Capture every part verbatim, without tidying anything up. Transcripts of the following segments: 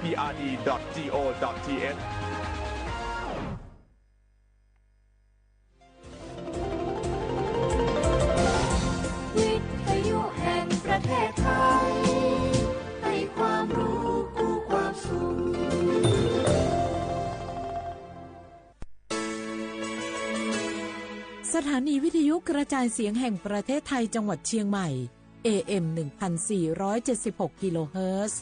พีอาร์ดี ดอท จี โอ ดอท ที เอช วิทยุแห่งประเทศไทย ให้ความรู้คู่ความสุข สถานีวิทยุกระจายเสียงแห่งประเทศไทยจังหวัดเชียงใหม่ เอ เอ็ม หนึ่งพันสี่ร้อยเจ็ดสิบหก กิโลเฮิรตซ์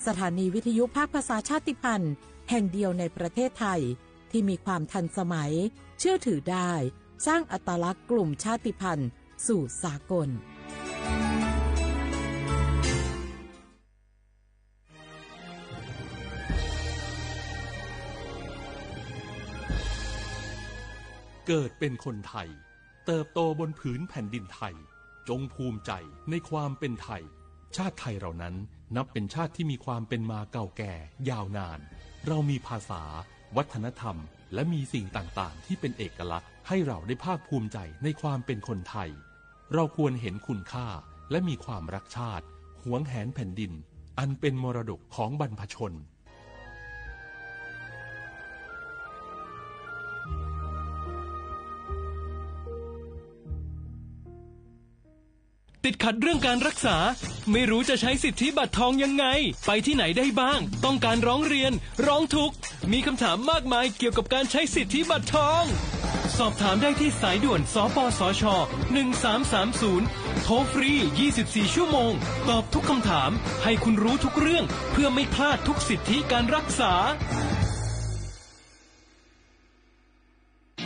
สถานีวิทยุภาคภาษาชาติพันธุ์แห่งเดียวในประเทศไทย ที่มีความทันสมัย เชื่อถือได้ สร้างอัตลักษณ์กลุ่มชาติพันธุ์สู่สากล เกิดเป็นคนไทย เติบโตบนผืนแผ่นดินไทย จงภูมิใจในความเป็นไทย ชาติไทยเรานั้นนับเป็นชาติที่มีความเป็นมาเก่าแก่ยาวนาน เรามีภาษา วัฒนธรรม และมีสิ่งต่างๆ ที่เป็นเอกลักษณ์ ให้เราได้ภาคภูมิใจในความเป็นคนไทย เราควรเห็นคุณค่า และมีความรักชาติ หวงแหนแผ่นดิน อันเป็นมรดกของบรรพชน ติดขัดเรื่องการรักษา ไม่รู้จะใช้สิทธิบัตรทองยังไง ไปที่ไหนได้บ้าง ต้องการร้องเรียน ร้องทุกข์ มีคำถามมากมายเกี่ยวกับการใช้สิทธิบัตรทอง สอบถามได้ที่สายด่วน สปสช หนึ่งสามสามศูนย์ โทรฟรี ยี่สิบสี่ ชั่วโมง ตอบทุกคำถาม ให้คุณรู้ทุกเรื่อง เพื่อไม่พลาดทุกสิทธิการรักษา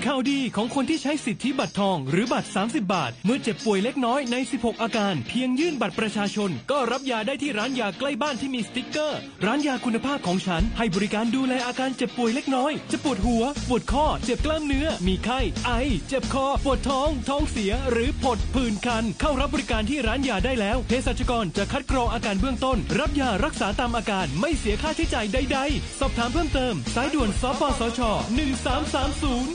ข่าวดีของคนที่ใช้สิทธิบัตรทองหรือบัตร สามสิบ บาท เมื่อเจ็บป่วยเล็กน้อยใน สิบหก อาการ เพียงยื่นบัตรประชาชน ก็รับยาได้ที่ร้านยาใกล้บ้านที่มีสติ๊กเกอร์ ร้านยาคุณภาพของฉันให้บริการดูแลอาการเจ็บป่วยเล็กน้อย จะปวดหัว ปวดข้อ เจ็บกล้ามเนื้อ มีไข้ ไอ เจ็บคอ ปวดท้อง ท้องเสีย หรือผดผื่นคัน เข้ารับบริการที่ร้านยาได้แล้ว เภสัชกรจะคัดกรองอาการเบื้องต้น รับยารักษาตามอาการ ไม่เสียค่าใช้จ่ายใดๆ สอบถามเพิ่มเติม สายด่วน สปสช หนึ่งสามสามศูนย์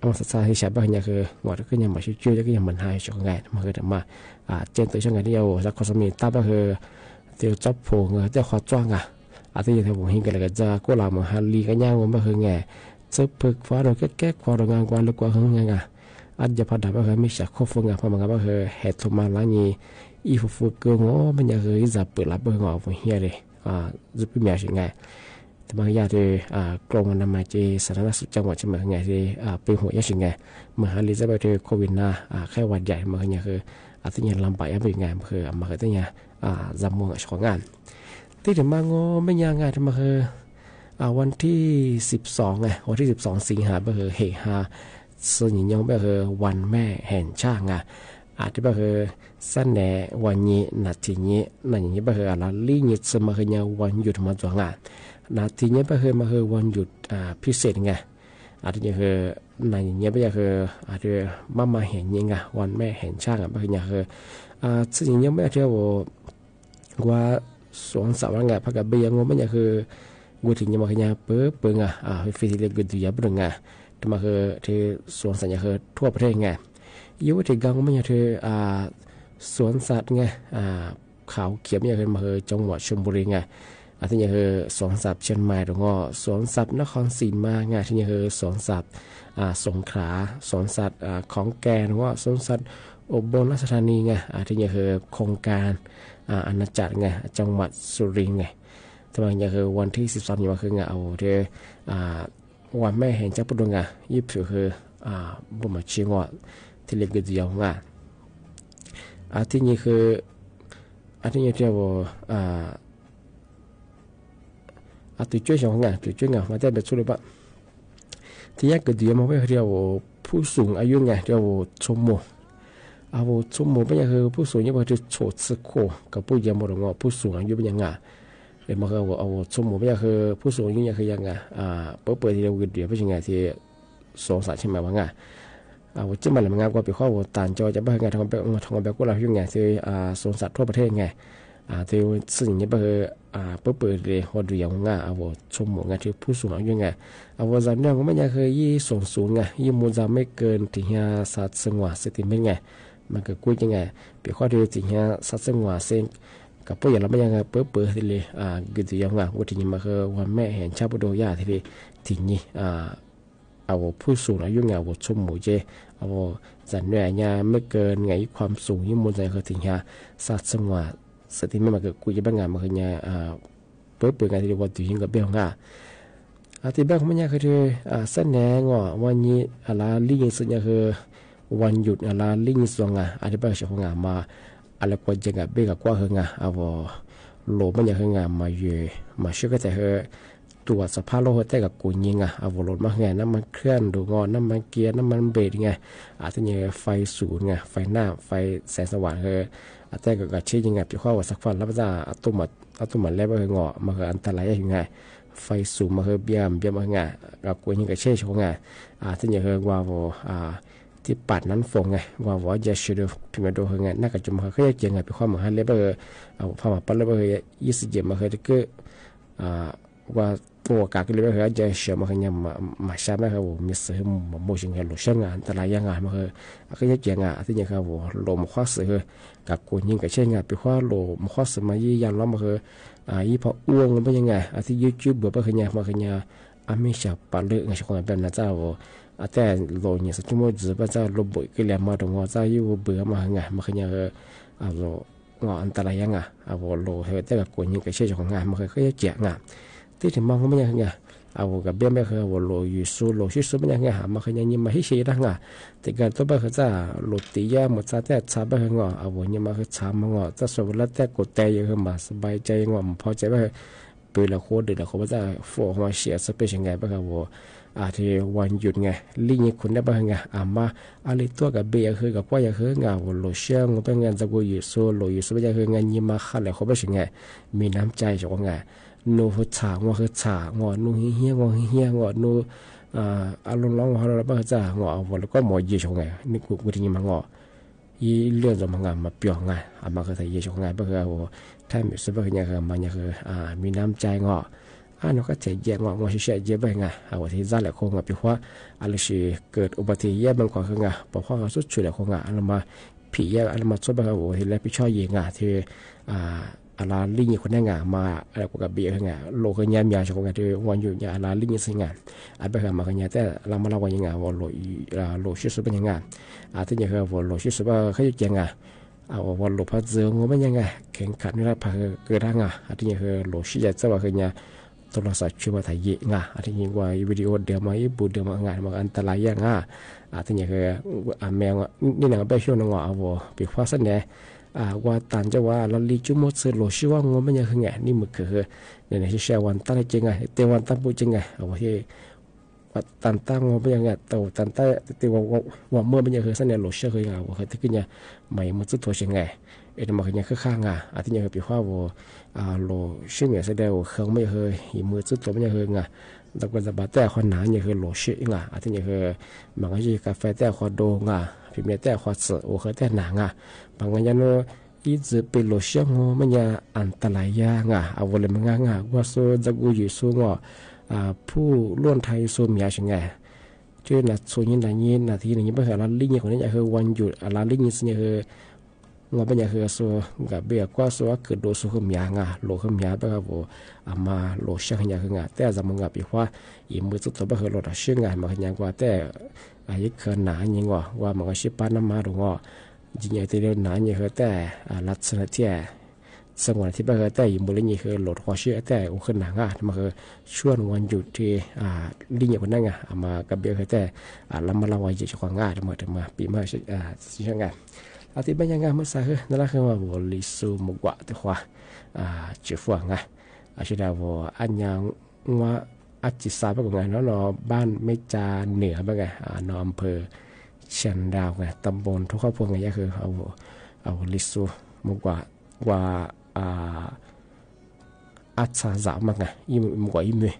အမ့ၢ်သးသးဟ့ၣ်စ့ၢ်ဘၣ်ဟ့ၣ်ညါဃု မ့ၢ်တက့ၢ်ညါ မ့ၢ်ဆိဆိ ယက့ၢ်ညါ မ့ၢ်ဟါဆိဃု မ့ၢ်ဃုတမ့ၢ် အ ကဲသိးဆၢၣ်ငါဒ်အဝ် သးခီၣ်သမံၤတၢ်ဘၣ်ဃု သ့ၣ်ကၠီၣ်ဖိငါ သ့ၣ်ဃီၣ်ကၠီၣ်ငါ အသ့ၣ်ညါ သ့ၣ်ဝူၤဟံးကလဲၤကဒါကိးလၢ မ့ၢ်ဟါလံကညါ ဝူၤဘၣ်ဃုငါ သ့ၣ်ဖုခွါဒီး ကဲကဲခွါဒီး ငါကွၢ်လၢကွၢ်ဃုငါ အဒ်ယဖးဒၣ်ဘၣ်ဃု မ့ၢ်စှၤခိၣ်ဖိငါ ဖဲမ့ၢ်ဂၤဘၣ်ဃု ဟဲထီၣ်မၤလါညါ အံၤဖုဖုကၢမ့ၢ်ညါဃု အံၤစးပၢၢ်လၢဘၣ်ဃု ဝူၤဟံးအီၤ စူပမံၤအီၤဆၢၣ်ငါ တမ့ၢ်ယၤဒ် ကၠီၣ်ဝါနမၤက့ စးထီၣ်နၢ်စူၣ်ကၠီၣ်ဝါ ဆၢၣ်မ့ၢ်ဃုငါဒ် ပှ့ၤဟူးယါဆၢၣ်ငါ မ့ၢ်ဟါလံ စ့ၢ်ဘၣ်ဒ် COVID nineteen ခဲဝဲဒၣ် မ့ၢ်ဃုညါဃု အသ့ၣ်ညါလၢဘၣ်ယါဘၣ်ဃုငါ မ့ၢ်ဃု အမ့ၢ်ဃုသ့ၣ်ညါ ဇာတ်မူဆၢၣ်ငါ တမ့ၢ်မ့ၢ်ဂီၢ် မ့ၢ်ညါငါ တမ့ၢ်ဃု အ วันที่สิบสอง ငါ วันที่สิบสอง สิงหา ဘၣ်ဃု ဟ့ၣ်ဟါ ဆူညါညီ ဘၣ်ဃု วันแม่แห่งชาติ ငါ အဒ်ဘၣ်ဃု စဲန့ၣ် ဝၤညံ နၢ်ထံၣ်ညါ နၢ်ညံၣ်ညါ ဘၣ်ဃု အလါလံညါ ဆူမ့ၢ်ဃုညါ วันหยุด မၤစၢၣ်ငါ နၢ်ထံၣ်ညါ ဘၣ်ဃု မ့ၢ်ဃု วันหยุด พิเศษ ငါ အဒ်ညါဃု နၢ်ညံၣ်ညါ ဘၣ်ဃု အဒ် 妈妈ဟ့ၣ်ညါ ငါ วันแม่แห่งชาติ ဘၣ်ဃုညါဃု ဆူညါညီ ဘၣ်ဃု ကွၢ် สวนสัตว์ ဝဲငါ ဖဲကဘ့ၣ်ယါ မ့ၢ်ညါဃု ဝဲထံၣ်ညါ မ့ၢ်ဃုညါ ပၢပၢ ငါ ဖဲ ဖဲထံလ့ၣ် ကဒုးယၤ ဘၣ်ဒိၣ် ငါ တမ့ၢ်ဃု ထံ สวนสัตว์ ညါဃု ทั่วประเทศ ငါ ယဝဲထံၣ်ကါ မ့ၢ်ညါဃု สวนสัตว์ ငါ เขาเขียว မ့ၢ်ညါဃု မ့ၢ်ဃု จังหวัดชลบุรี ငါ အဒ်ညါဃု สวนสัตว์เชียงใหม่ ဒီး ငါ สวนสัตว์นครศรีธรรมราช ငါ အဒ်ညါဃု สวนสัตว์ สงขลา สวนสัตว์ ขอนแก่น ဒီး สวนสัตว์อุบลราชธานี ငါ အဒ်ညါဃု โครงการ อาณาจักร ငါ จังหวัดสุรินทร์ ငါ တမ့ၢ်ညါဃု วันที่สิบสาม မ့ၢ်ဃု ငါ အဝဲထံၣ် วันแม่แห่งชาติ ပဒိၣ် ငါ ယဖုးဃု ဘိၣ်မးဆံ ငါ ထံလ့ၣ် ကဒုးယၤ ငါ အဒ်ညါဃု အဒ်ညါဃု အတုၤကွံာ်ဆၢၣ် ငါ တုၤကွံာ် ငါ မ့ၢ်တဲဘၣ်ဆိလၢၤဘၣ် ထံယါ ကဒုးယၤ မ့ၢ်ဃု အဝဲ ผู้สูงอายุ ငါ အဝဲ ဆိမိၣ် အဝဲ ဆိမိၣ် မ့ၢ်ညါဃု ผู้สูงอายุ ဘၣ်ဃု ဆိၣ်ဆံခိၣ် ကပိၢ်ယဲၢ်မီၢ်ဒီး ငါ ผู้สูงอายุ မ့ၢ်ညါ ငါ မ့ၢ်ဃု အဝဲ ဆိမိၣ် မ့ၢ်ညါဃု ผู้สูงอายุ ညါဃု ယါ ငါ ပၢပၢ ထံလ့ၣ် ကဒုးယၤ ဘၣ်ဆၢၣ်ငါ ထံ สวนสัตว์เชียงใหม่ ဘၣ် ငါ အဝဲ ကၠီၣ်မးလၢ မ့ၢ်ငါ ကွၢ်ပှ့ၤဃီ အဝဲ တၢ်ကၠီ ကဘၣ်ဃု ငါ ထီၣ်ဘဲ ထီၣ်ဘဲကိးလၢ ဟံၣ် ငါ ထံ สวนสัตว์ทั่วประเทศ ငါ ထံ ဆူညါညီ ဘၣ်ဃု ပၢပၢ ထံလ့ၣ် ကဒုးယၤ ငါ အဝဲ ဆိမိၣ် ငါ ထံ ผู้สูงอายุ ငါ အဝဲ ဇာတ်နွဲၣ် မ့ၢ်ညါဃု ယိစွန်စူ ငါ ယိမူဒါ ไม่เกิน ထံၣ်ညါ သၢဆံငါး เซนติเมตร ငါ မ့ၢ်ကကွံာ်က့ၤ ငါ ပှ့ၤဃီ ထံ ထံၣ်ညါ သၢဆံငါး เซน ကပိၢ်ယဲၢ်လီၤ မ့ၢ်ညါဃု ပၢပၢ ထံလ့ၣ် ကဒုးယၤ ငါ ဝဲထံၣ်ညါ မ့ၢ်ဃု วันแม่แห่งชาติ ပဒိၣ် ယါ ထံလ့ၣ် ထံၣ်ညါ အဝဲ ผู้สูงอายุ ငါ အဝဲ ဆိမိၣ်က့ၤ အဝဲ ဇာတ်နွဲၣ် ညါ ไม่เกิน ငါ ယိความสูง ယိမူဒါ ယါဃု ထံၣ်ညါ သၢဆံငါး เซนติเมตร မ့ၢ်ကကွံာ်က့ၤ ဘၣ် ငါ မ့ၢ်ဃုညါ ပၢပၢ ငါ ထံလ့ၣ် ဝဲ တုၤဟံးကဘ့ၣ် ငါ အထံၣ်ဘၣ် မ့ၢ်ညါဃု ထံ စဲန့ၣ် ငါ ဝၤညံ အလါလံညါ ဆူညါဃု วันหยุด အလါလံညါ ဆူ ငါ အထံၣ်ဘၣ် ဆၢၣ် ငါ မ့ၢ် အလဲၤကွၢ်ယဲၢ် ကဘ့ၣ် ကကွၢ်ဃု ငါ အဝဲ လိၣ် မ့ၢ်ညါဃု ငါ မၤယဲၢ် မၤဆှၢကတၢၢ်ဃု တူၢ်ဝဲ สภาพโลก ဃု တၢ်ကကိးညါ ငါ အဝဲ လိၣ်မးဃု ငါ น้ำมันเครื่อง ဒီး ငါ น้ำมันเกียร์ น้ำมันเบรก ငါ အထံၣ်ညါဃု ไฟศูนย์ ငါ ไฟหน้า ไฟแสงสว่าง ဃု အတၢ်ကကဆှဲ ယါ ငါ ပှ့ၤဃီ ဝဲ သးခွါလၢ် ဘၣ်ဆၣ် အတိၢ်မၤ အတိၢ်မၤလဲၢ် ဘၣ်ဃု ငါ မ့ၢ်ဃု อันตราย ယါ ယါ ငါ ไฟศูนย์ မ့ၢ်ဃု ဘၣ် ဘၣ် မ့ၢ်ဃု ငါ ကကိးညါ ကဆှဲ ဆၢၣ် ငါ အထံၣ်ညါဃု ကွၢ်ဝဲ ที่ปาดน้ำฝน ငါ ကွၢ်ဝဲ အယဲၢ်ဆၢၣ်ဒီး ဖံးမဲာ်ဒိၣ် ဃု ငါ နၢ်ကၠီ မ့ၢ်ဃု ဃု ယဲၢ်ကဲ ငါ ပှ့ၤဃီ မ့ၢ်ဃု လဲၢ် ဘၣ်ဃု အဝဲ ဖးမၤပာ်လၢ ဘၣ်ဃု ယဲၢ်စံၣ်ကဲ မ့ၢ်ဃု တက့ၢ် ကွၢ် ပိာ်ကးက့ၤလၢ ဘၣ်ဃု အယဲၢ်ဆၢၣ် မ့ၢ်ဃု ညါ မၤ မၤဆါ မ့ၢ်ဃု ဝဲ မ့ၢ်စၢၣ် မ့ၢ်မိၢ် ဆၢၣ် ငါ อันตราย ယါ ငါ မ့ၢ်ဃု အဃု ယဲၢ်ကဲ ငါ အထံၣ်ညါဃု ဝဲ လိၣ်မုၣ်ခွါစူၤ ဃု ကကိးညါ ကဆှဲ ယါ ငါ ပှ့ၤဃီ လိၣ်မုၣ်ခွါစူၤ မ့ၢ်ယါ ယါလီၤ မ့ၢ်ဃု ယါဖီအူ မ့ၢ်ညါ ငါ အထံၣ် YouTube ဘၣ်ဃု ညါ မ့ၢ်ဃု ညါ အမ့ၢ်စှၤပာ်လၢ ငါ ဆၢၣ် ဃု ဘၣ်နၤ တၢ်ဝဲ အတၢ်လိၣ်ညါ စၢၣ် ဆိကမိၣ် စူၤ ဘၣ်တၢ်လိၣ်ဘိးက့ၤလၢ မ့ၢ်ဒီး ငါ တၢ်ယိၣ်ဘုး မ့ၢ်ဃု ငါ မ့ၢ်ဃု ညါဃု အဝဲ ငါ อันตราย ယါ ငါ အဝဲ လိၣ် ဃု တၢ်ကကိးညါ ကဆှဲ ဆၢၣ် ဃု ငါ မ့ၢ်ဃု ဃု ယဲၢ်ကဲ ငါ တထံၣ်မး မ့ၢ်ညါဃု ငါ အဝဲ ကဘ့ၣ် ဘၣ်ဃု အဝဲ လိၣ်ယိၤစိ လိၣ်ဆှံစိ မ့ၢ်ညါ ငါ မ့ၢ်ဃု ညါ ညါမၤဟံးဆှဲ ယါ တၢ် ငါ တကးတိၢ် ဘၣ်ဃု တၢ်လိၣ်တံၢ် ယါ မ့ၢ်တၢ် တၢ်ဆါ ဘၣ်ဃု ငါ အဝဲ ညါ မ့ၢ်ဃု ဆါ မ့ၢ် ငါ တၢ်ဆိၣ်ဝဲလၢ တၢ်ကိးတဲ ယါ ဃု မ့ၢ် สบายใจ ငါ မ့ၢ်ဖီၣ်စဲး ဘၣ်ဃု ပၢၤလၢဃိ ဒုးလၢဃိ ဘၣ်တၢ် ဖိး မ့ၢ် ဆှဲး အစၢပ့ၢ် ဆှဲး ငါ ဘၣ်ဃု အဝဲ အထံၣ် วันหยุด ငါ လံညါခိၣ်န့ၣ် ဘၣ်ဃု ငါ အမါ အလံၤတိၢ် ကဘ့ၣ် ယါ ဃု ကကွၢ် ယါ ဃု ငါ အဝဲ လိၣ်ဆှံ ငါ ဘၣ် ငါ တၢ်ကိးယိၤစိ လိၣ်ယိၤစိ ဘၣ် ယါ ဃု ငါ ညါ မ့ၢ်ဃု လဲၤဃိ ဘၣ် ဆှဲး ငါ မံၤနၢမ်ကၠဲ ဆၢၣ် ဃု ငါ နူဆါ ငါ ဃု ဆါ ငါ နူဟံးဟံး ငါ ဟံးဟံး ငါ နူ အလီၢ်လီၢ် ငါ ဟီၣ်လီၢ်လီၢ် ဘၣ်ဃု တၢ် ငါ အဝဲ လၢကီၢ်မီၤယဲၢ် ဆၢၣ် ဃု ငါ နကွၢ် ကွၢ် တနံၤမး ငါ ယံာ်လၢာ် စီၤမၤငါ မၤပျီၢ် ငါ အမါ ဃု တၢ်ယဲၢ် ဆၢၣ် ဃု ငါ ဘၣ်ဃု အဝဲ ထၢၣ်မုၣ်စိ ဘၣ်ဃု ညါ ဃု မၤ ညါ ဃု မံၤနၢမ်ကၠဲ ငါ อ้าว หนอ ก็เจ๋งเยียะ งั่ว งั่วเสียเยียะไป เป๋นไง อ่า ว่าตี้ จ๊ะ แหละ คง อ่า ปี๋คว้า อ่า ฤๅษีเกิดอุบัติเหตุ เยียะ บางกว่า คือ ไง ป๋อคว้า เขา สุดช่วย แหละ คง อ่า อันนั้นมา ผิดเยียะ อันนั้นมา ซ่อมไป ครับ โอ้ ตี้แล ผิดชอบเยียะ ไง ตี้ อ่า อาหลานหลิ้นหญิงคนนี้ ไง มา อะไร กูก็เบียด คือ ไง โหลด คือ เยียะ เมีย ใช่ คง ไง ตี้ วันหยุด เยียะ อาหลานหลิ้นหญิง ซึ่ง ไง อ่า ไป ครับ มา คือ เยียะ แต่ละมัดระวัง ไง ว่า โหลด อ่า โหลด ชิดสุด เป๋นยังไง อ่า ตี้ เยียะ คือ ว่า โหลด ชิดสุด ว่า เขาอยู่เจียง ไง อ่า ว่า โหลด ผ้าเจือ งั่ว เป๋นยัง ไง เข็มขัด นี่แหละ ผ้าเกิด ไง อ่า ตี้ เยียะ คือ โหลด ชิด เยียะ เจ้า ว่า คือ เยียะ โทรศัพท์ ช่วยมาถ่ายเยียะ ไง อ่า ตี้ เยียะ ว่า วิดีโอ เดี๋ยวมา อีก บู เดี๋ยวมา ไง มันอันตราย ไง อ่า ตี้ เยียะ คือ อ่า แมว นี่ นี่ นะ เป๋น ช่วง นึง ว่า ว่า ปี๋คว้า เส้น นี้ อ่า ว่า ตันเจ้า ว่า ละลี จุ๊มด ซื่อ โหลด ชิด ว่า งั่ว เป๋นยัง คือ ไง นี่ มึง คือ เนี่ย เนี่ย แชร์ วันตัน เจียง ไง เตวันตัน ปู เจียง ไง อ่า ว่า ตี้ ว่า ตันต้า งั่ว เป๋นยัง ไง โต ตันต้า ตี้ ว่า ว่า ว่า เมื่อ เป๋นยัง คือ เส้น นี้ โหลด ชิด คือ ไง ว่า คือ ตี้ คือ เยียะ หมาย มือ จื้อ ตั๋ว เจียง ไง เอ๊ะ มา คือ เยียะ คือ ข้าง ไง อ่า ตี้ เยียะ คือ ปี๋คว้า ว่า อ่า โหลด ชิด เมีย เส้น เดียว เครื่อง เป๋นยัง คือ อี มือ จื้อ ตั๋ว เป๋นยัง คือ ไง แล้วก็จะบา แต่ คอ หนา เยียะ คือ โหลด ชิด ไง อ่า ตี้ เยียะ คือ บาง ก็ ยี กาแฟ แต่ คอ โด ไง พิมพ์ เยียะ แต่ คอ เสือ โอ คือ แต่ หนา ไง บาง ก็ เยียะ โน้ อี จื้อ เป๋น โหลด ชิด งั่ว เป๋นยัง อันตราย ไง อ่า ว่า เลย มัน ไง ไง ว่า สู้ จะ กู อยู่ สู้ งั่ว อ่า ผู้ ร่วม ไทย สู้ เมีย ใช่ ไง ช่วย นะ สู้ นี้ นะ นี้ นาที นี้ เป๋น คือ อาหลานหลิ้นหญิง คนนี้ เยียะ คือ วันหยุด อาหลานหลิ้นหญิง ซึ่ง เยียะ คือ งั่ว เป๋นยัง คือ สู้ กาเบีย กว้า สู้ ว่า เกิด โด สู้ คือ เมีย ไง โหลด คือ เมีย ไป ครับ ว่า อ่า มา โหลด ชิด เยียะ คือ ไง แต่ สมมุติ ไง ปี๋คว้า อี มือ จื้อ ตั๋ว เป๋น คือ โหลด ชิด ไง มัน คือ เยียะ ว่า แต่ อ่า อีก คือ หนา เยียะ งั่ว ว่า มัน ก็ ชิด ปาน น้ำ มา ดู งั่ว จริง ไอ้ ตี้ เดียว หนา เยียะ คือ แต่ อ่า ลักษณะ ตี้ สงวน ตี้ เป๋น คือ แต่ อี มือ เป๋นยัง คือ โหลด คอ ชิด แต่ โอ คือ หนา ไง มัน คือ ช่วง วันหยุด ตี้ อ่า หลิ้นหญิง คนนั้น ไง อ่า มากาเบีย คือ แต่ อ่า ละมัดระวัง เยียะ เจ้าของ ไง เดี๋ยวมา เดี๋ยวมา ปี๋มา อ่า สิ่ง ไง อ่า ตี้ เป๋นยัง ไง เมื่อสาย คือ นั่น ละ คือ ว่า ว่า ฤๅษี หมู่ กว้า ตี้ คว้า อ่า จื้อ ฟั่ง ไง อ่า ใช่ แล้ว ว่า อันยัง ว่า อาจจะ ทราบ เป๋น ไง เนาะ เนาะ บ้านแม่จาเหนือ เป๋น ไง อ่า เนาะ อำเภอเชียงดาว ไง ตำบลทุ่งข้าวโพด ไง เยียะ คือ เอา เอา ฤๅษี หมู่ กว้า ว่า อ่า อาจจะ ทราบ เป๋น ไง อี หมู่ กว้า อี มือ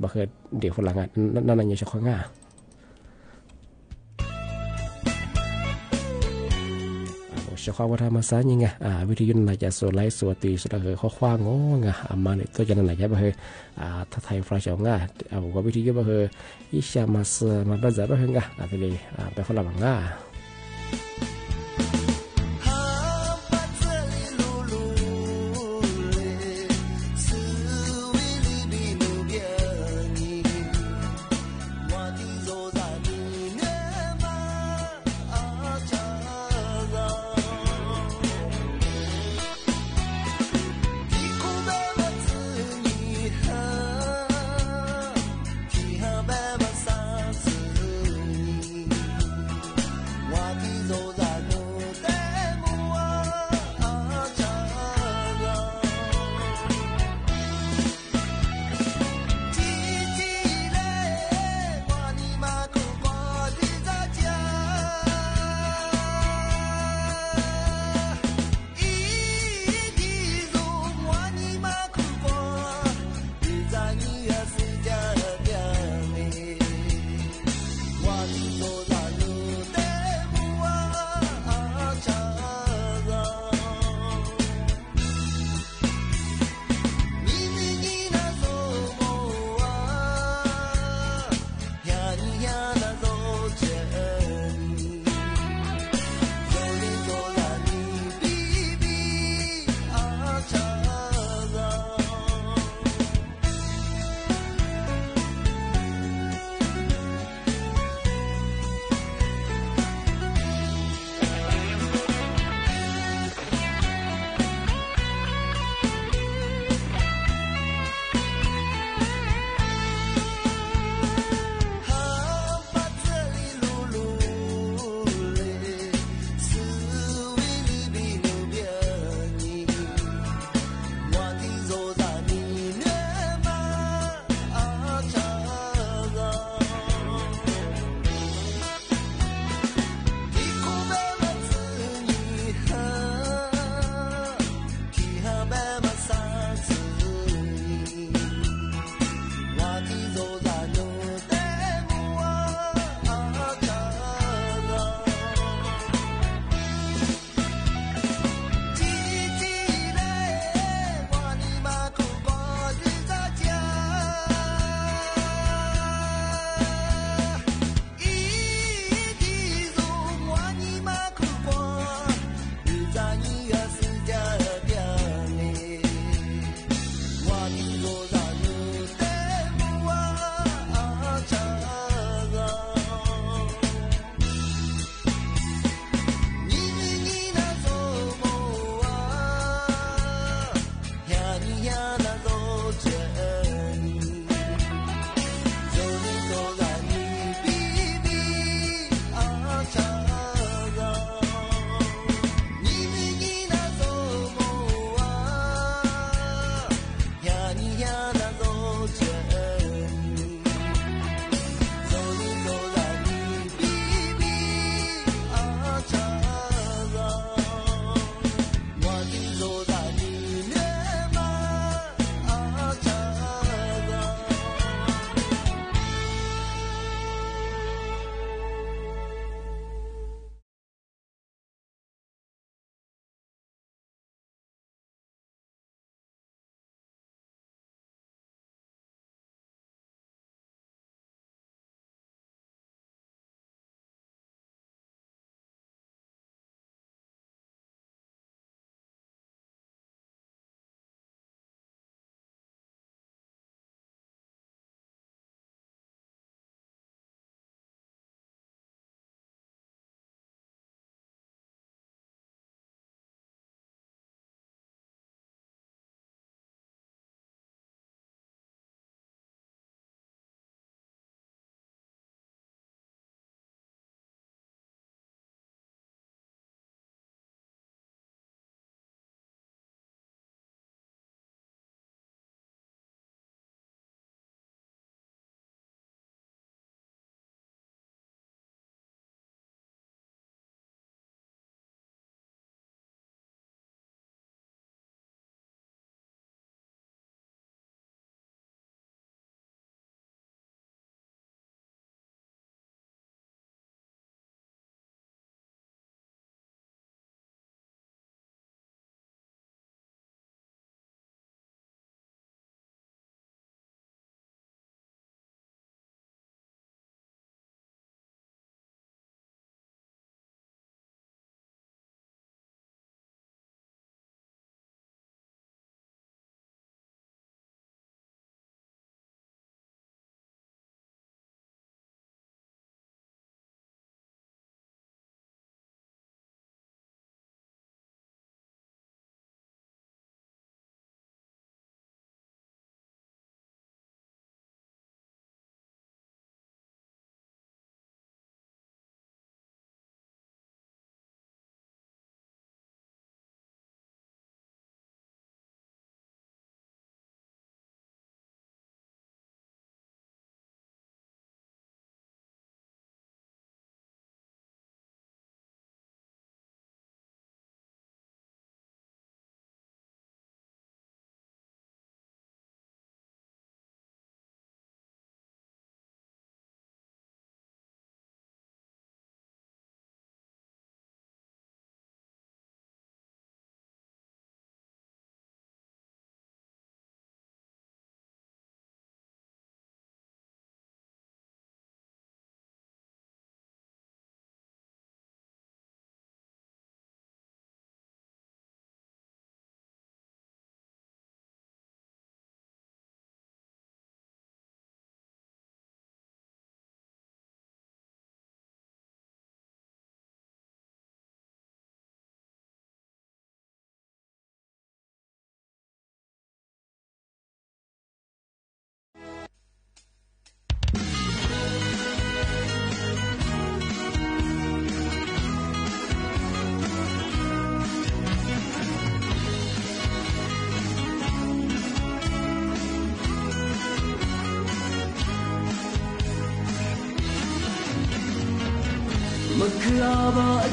บ่ คือ เดี๋ยว ฝรั่ง อ่ะ นั่น นั่น นั่น เยียะ เจ้าของ ไง อ่า หัวข้อว่าธรรมศาสตร์นี่ไง อ่า วิทยุนานาชาติ ส่วนไลฟ์สด ตีสุดละ คือข้อความงงอ่ะ อ่า มาเนี่ย ตัวจะนั่นแหละครับ คือ อ่า ถ้าไทยฝรั่งเศสงะ อ่า ว่าวิทยุว่า คือ อิชามาเซอร์ มาบ้านจ๋า ว่า คืองะ อ่า ไปเลย อ่า ไปฝรั่งงะ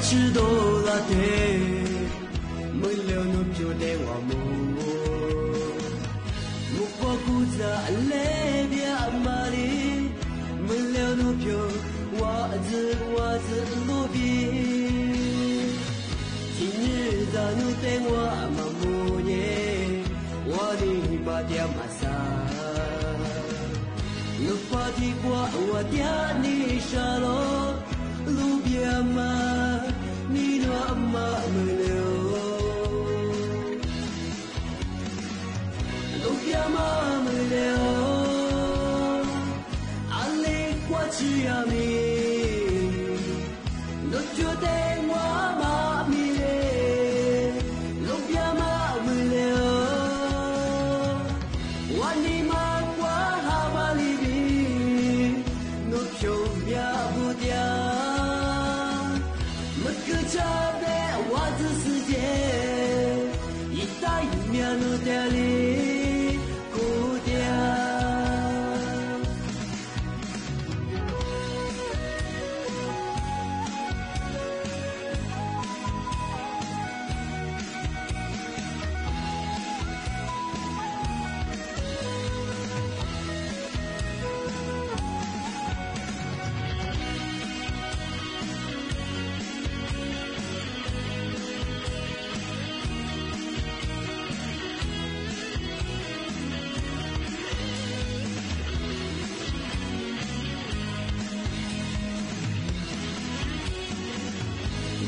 ချစ်တော်လာတဲ့ မလဵဝ်နုဖြိုတဲဝါမူ မူကွၢ်ကူၣ်စၢ်အလဲဘျါမါလံ မလဵဝ်နုဖြို ဝါအဇုဝါဇုအလိၣ်ဘံ ထံနုတၢ်နုတဲဝါအမၤမူညဲ ဝါနံၤဘၣ်တၢ်မၤစၢ် နဖါထံကွၢ်အဝၤတၢ်နံၤစှၤလီၤ လိၣ်ဘျါမါ နံၤနွါအမါမလဵဝ် လိၣ်ဘျါမါမလဵဝ် အလ့ကွၢ်ဆူယၤမံၤ နုဖြိုတဲဝါမါမံၤလ့ လိၣ်ဘျါမါမလၢ ဝါနံၤမါကွၢ်ဟးဘၣ်လံဘံ နုဖြိုမျးဘူးတၢ် မကုဆါဘဲဝါစုစုကဲ ယတၢ်အံၤမၠၣ်နုတဲလံ ကူတၢ်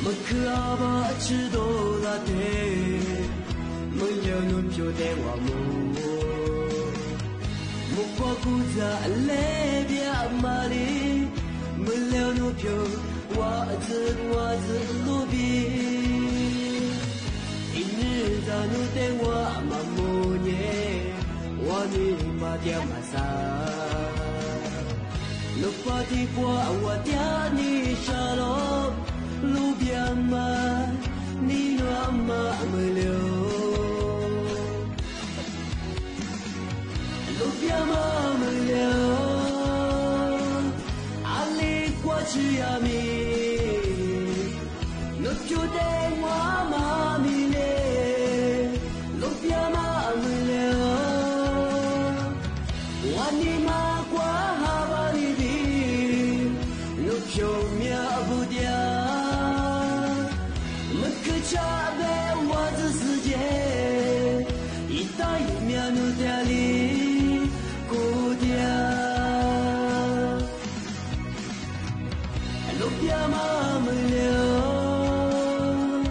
မုၢ်ခါဘၣ်အဆၢဒိၣ်လၢ်တဲ မုၢ်လဵဝ်နုဖြိုတဲဝါမူ မူကွၢ်ကူၣ်စၢ်အလဲဘျါမါလံ မုၢ်လဵဝ်နုဖြို ဝါအစုဝါစုလိၣ်ဘံ ထံနုတၢ်နုတဲဝါအမၤမူညဲ ဝါနံၤဘၣ်တၢ်မၤစၢ် နဖါထံကွၢ်အဝၤတၢ်နံၤစှၤလီၤ လိၣ်ဘျါမါ နံၤနွါအမါမလဵဝ် လိၣ်ဘျါမါမလဵဝ် အလ့ကွၢ်ဆူယၤမံၤ နုဖြိုတဲဝါမါမံၤလ့ လိၣ်ဘျါမါမလဵဝ် ဝါနံၤမါကွၢ်ဟးဘၣ်လံဘံ နုဖြိုမျးဘူးတၢ် မကုဆါဘဲဝါစုစုကဲ ယတၢ်အံၤမၠၣ်နုတဲလံ ကူတၢ် လိၣ်ဘျါမါမလဵဝ်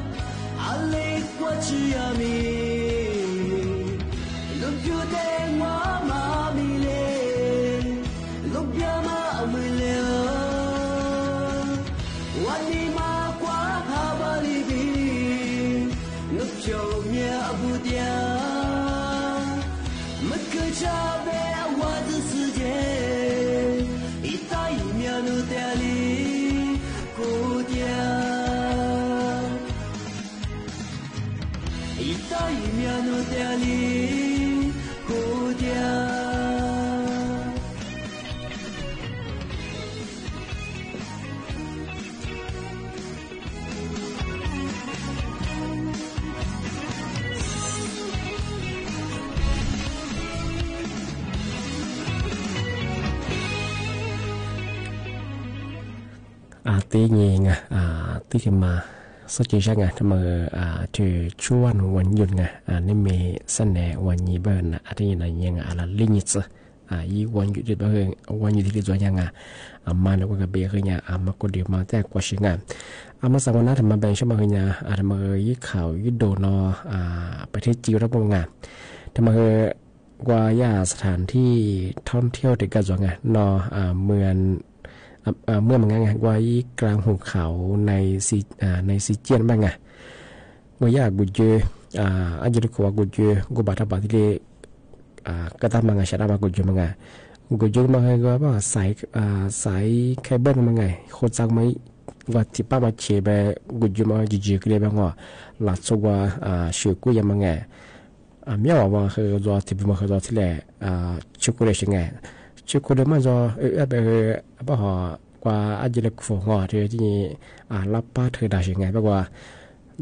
အလ့ကွၢ်ဆူယၤမံၤ နုဖြိုတဲဝါမါမံၤလ့ လိၣ်ဘျါမါမလဵဝ် ဝါနံၤမါကွၢ်ဟးဘၣ်လံဘံ နုဖြိုမျးဘူးတၢ် မကုဆါဘဲဝါစုစုကဲ ယတၢ်အံၤမၠၣ်နုတဲလံ ကူတၢ် ယတၢ်အံၤမၠၣ်နုတဲလံ ကူတၢ် အသ့ၣ်ညါ အသ့ၣ်မၤ စီဆှံစၢ် တမ့ၢ် ထုဆူဝၣ်နုာ်ဝၣ်ယုၢ် န့ၣ်မ့ၢ်စ့ၢ်န့ၣ် ဝၣ်ယုၢ်ဘၣ် အသ့ၣ်ညါ လၢလံာ်ယုၢ် ယဝၣ်ယုၢ်ဘၣ် ဝၣ်ယုၢ်တလံၤဒွဲညါ အမၤလၢကွၢ်ကဘ့ၣ်ဃုညါ အမၤကိးဒုးမၤတၢ်ကွၢ်ဆၢၣ်ညါ အမၤစၢၤဝဲနၤ တမ့ၢ်ဘၣ်ဆၢမၤဃုညါ တမ့ၢ်ယခီၣ်ယဒိၣ်နီၤ ပထံၣ်ကံဝဲတၢ်ပူၤညါ တမ့ၢ် ကွၢ်ယၤ สถานที่ท่องเที่ยว တဂၤစီညါ နီၤ မုၢ် မုၢ်မနုၤညါ ကွၢ်ယၤ กลางหุบเขา ในซีเจียน မနုၤညါ ကွၢ်ယၤ ဂူာ်ကၠိ အယုၢ်တခိၣ်ဝဲ ဂူာ်ကၠိ ဂူာ်ဘၣ်တၢ်ဘၣ်သ့လံ ကတၢၢ်မနုၤညါ စးတၢ်ဘၣ် ဂူာ်ကၠိမနုၤညါ ဂူာ်ကၠိမနုၤညါ ကွၢ်ဘၣ် สาย สายเคเบิล မနုၤညါ ဃိုစၢ်မနုၤ ကွၢ်ထံပၢ်မၤဆဲးဘၣ် ဂူာ်ကၠိမနုၤညါ ယုၢ်ယုၢ်ကလဲာ်ဘၣ် လီၤဆိကွၢ် ရွှေကုက္ကို မနုၤညါ အမ့ၢ်ဝဲ မၤဃုာ်ဒီး ထံပူၤ မၤဃုာ်ဒီးထံလဲၣ် ဆူခိၣ်ဒဲးဆူညါ ဆူခိၣ်ဒဲးမးဒီး အဘၣ်ဟီ กว่าอาร์เจเลีย ครูฟอร์ด งอ ตี้ ตี้ อ่า ลับป้าเธอดาวเสียไง เปล่าว่า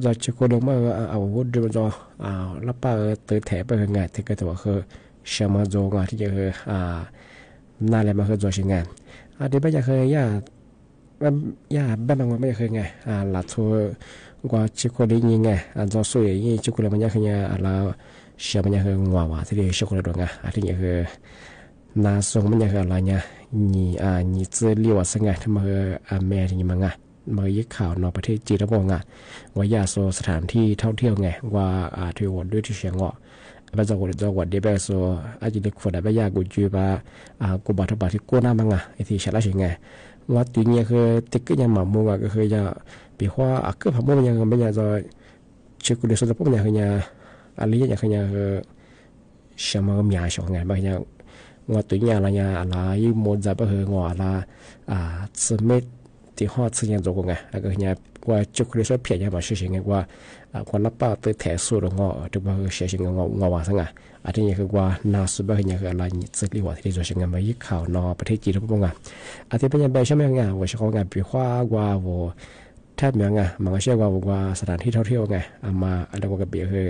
ยอดเชลซีคนนึ่งเมื่อ อ่า เอา โอ้โห ดูมันจอ อ่า ลับป้า เออ เต๋อแถบไปเหิงไง เต๋อก็แต่ว่าคือ เสียมาโจงอ่ะ ตี้ เออ อ่า นั่นแหละ มาคือโจเสียไง อ่า ตี้ เปิ้นยังคือ อย่า แม่น อย่า แม่นบางวัน เปิ้นยังคือไง อ่า หลาโท กว่าเชลซีคนนี้ยิงไง อ่า โจสู้ยิง เชลซีคนนี้มันยังคือไง อ่า แล้ว เสียมันยังคืองัวว่ะ ตี้ เชลซีคนนี้โดนไง อ่า ตี้ ยังคือ นาซงมันยังคืออะไรเนี่ย หนี อ่า หนีจื้อลี่ว่าซะไง ถ้ามาคือ อ่า แม่ตี้ มาไง มายึดข่าวนอกประเทศจีนแล้วบอกไง ว่าอย่าโซสถานที่ท่องเที่ยวไง ว่า อ่า ถือว่าด้วยที่เสียงออก แล้วจังหวัด จังหวัดเดียวแบบโซ อาร์เจเลีย ครูฟอร์ด แบบอย่ากูจื้อว่า อ่า กูบาดทบาดตี้กู้หน้ามังอ่ะ ไอ้ตี้ฉลาดเสียไง ว่าตี้เนี่ยคือ ติ๊กเกอร์ยังหมามูอ่ะ ก็คือยัง ปีว่า อ่ะ คือผักมูมันยัง มันยังจะ เชลซีคนเดียวโซจะพวกมันยังคือยัง อะไรอย่างเงี้ย คือยังคือ เสียมาก็มีอาชีพไง บางอย่าง งอตัวเนี่ยละเนี่ย อะไร ยี่โมจะไปเหอะ งอ อะไร อ่า สมิธ ตี้ฮอดซึ่งยังโจกไง แล้วก็เนี่ย ว่าเชลซีคนเดียวเพียงยังมาเสียเสียงไง ว่า อ่า คนนับป้าเตะแถสู้หรืองอ ถือว่าเสียเสียงงอ งอว่าซะไง อ่า ตี้ ยังคือว่า นาสุด บางอย่าง คืออะไร นี่จื้อลี่ว่าตี้ โจเสียงไง มายึดข่าวนอกประเทศจีนแล้วบอกไง อ่า ตี้ เปิ้นยังแบบใช่ไหมไง ว่าเสียของไง ปีว่า ว่า ว่า แถบเมืองอ่ะ มันก็เสียว่า ว่าสถานที่ท่องเที่ยวไง อ่ะ มา แล้วก็กระเบียคือ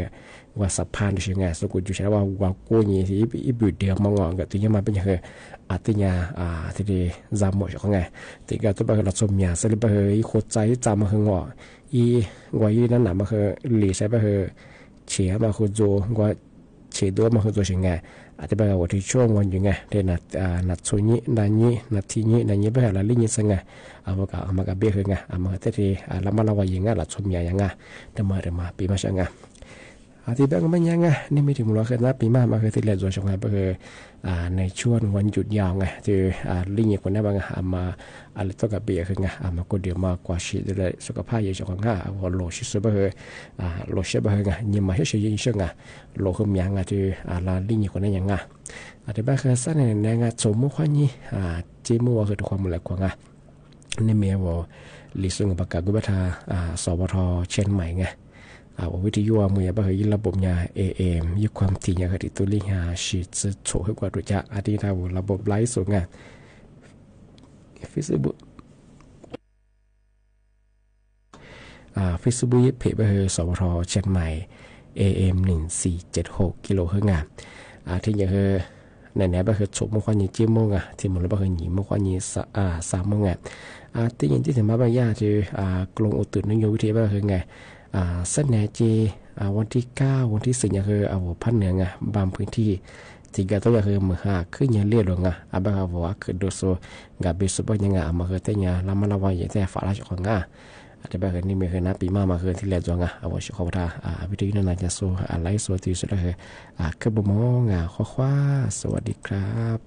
ว่าสะพานตี้เสียไง สกุลอยู่ใช่ว่า ว่ากู้นี่ตี้ อี อีบุ๋ยเดียวมางอ ก็ตี้ ยังมาเปิ้นยังคือ อ่า ตี้ เนี่ย อ่า ตี้ ตี้ จำหมดไง ตี้ ก็ต้องไปคือ หลาโซเมีย สรุปไปคือ อีโคใจ อีจำมาคืองอ อี ว่า อีนั่นน่ะ มาคือ หลีใส่ไปคือ เฉียมาคือโจ ว่า เฉดโดมาคือโจเสียไง อ่า ตี้ ไปว่าตี้ ช่วงวันอยู่ไง ตี้ นา อ่า นาทีนี้ นานี้ นาทีนี้ นานี้ ไปหาละ ลี่นี้ซะไง อ่า มันก็ อ่า มันก็เบียคือไง อ่า มันก็ตี้ ตี้ อ่า ละมาละว่ายิงไง หลาโซเมียยังไง ตี้ มา ตี้ มา ปีมาซะไง อ่า ตี้ แบบก็ไม่ยังไง นี่มีตี้ หมู่เราคือนะ ปีมา มาคือตี้ แลโจเสียไง ไปคือ อ่า ในช่วงวันหยุดยาวไง ตี้ อ่า ลี่นี้คนนั้นบางไง อ่า มา อ่า เลยต้องกระเบียคือไง อ่า มาก็เดี๋ยวมากว่าชีวิตเลย สุขภาพเยอะเสียไง อ่า หัวโหลดชิสุดไปคือ อ่า โหลดเสียไปคือไง นี่มาเสียเสียยิงเสียไง โหลดคือเมียไง ตี้ อ่า ละลี่นี้คนนั้นยังไง อ่า ตี้ แบบคือสั้นเนี่ยไง โฉมมุกความนี้ อ่า เจ๊มุกว่าคือตัวความหมดแหละกว่าไง นี่เมียว่า หลีซุงประกาศกุบัตา อ่า สวท เชียงใหม่ไง อ่า ว่าวิทยุอ่ะ เมือบ่าคือยี่ระบบเนี่ย เอเอ็ม ยี่ความถี่เนี่ย คือตี้ ตัวเลขห้า สี่ จุด ศูนย์ คือกว่าตัวจะ อ่า ตี้ ถ้าว่าระบบไลฟ์สดไง เฟซบุ๊ก อ่า เฟซบุ๊กเพจบ่าคือ สวท เชียงใหม่ เอเอ็ม หนึ่งสี่เจ็ดหก กิโลเฮิรตซ์ไง อ่า ตี้ ยังคือ ไหนๆ บ่าคือโฉมมุกความนี้ เจ๊มุกอ่ะ ตี้ หมู่เราบ่าคือ หนีมุกความนี้ สะ อ่า สามโมงไง อ่า ตี้ ยังตี้ ถึงมาบ่าย่า ตี้ อ่า กรมอุตุนิยมวิทยา บ่าคือไง อ่า เส้นแนวเจ อ่า วันตี้เก้า วันตี้สิบเนี่ย คือ อ่า หัวภาคเหนือไง บางพื้นที่ ตี้ ก็ต้อง ยังคือ เมือหาขึ้นยังเรียบหลวงอ่ะ อ่า บ่าคือ หัวคือโดโซ กับเบสุบ่ายังไง อ่า มาคือตี้ ยัง ละมาละว่ายิงตี้ ฝากละชของอ่ะ อ่า ตี้ บ่าคือ นี่มีคือนะ ปีมา มาคือตี้ แลโจไง อ่า ว่าเสียขอประทาน อ่า วิทยุนานาชาติโซ อ่า ไลฟ์สดตี้สุดแล้วคือ อ่า คือบ่มองอ่ะ ขอความ สวัสดีครับ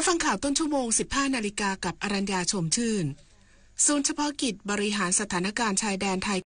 รับฟังข่าวต้นชั่วโมง สิบห้านาฬิกา กับอรัญญา ชมชื่น ศูนย์เฉพาะกิจบริหารสถานการณ์ชายแดนไทย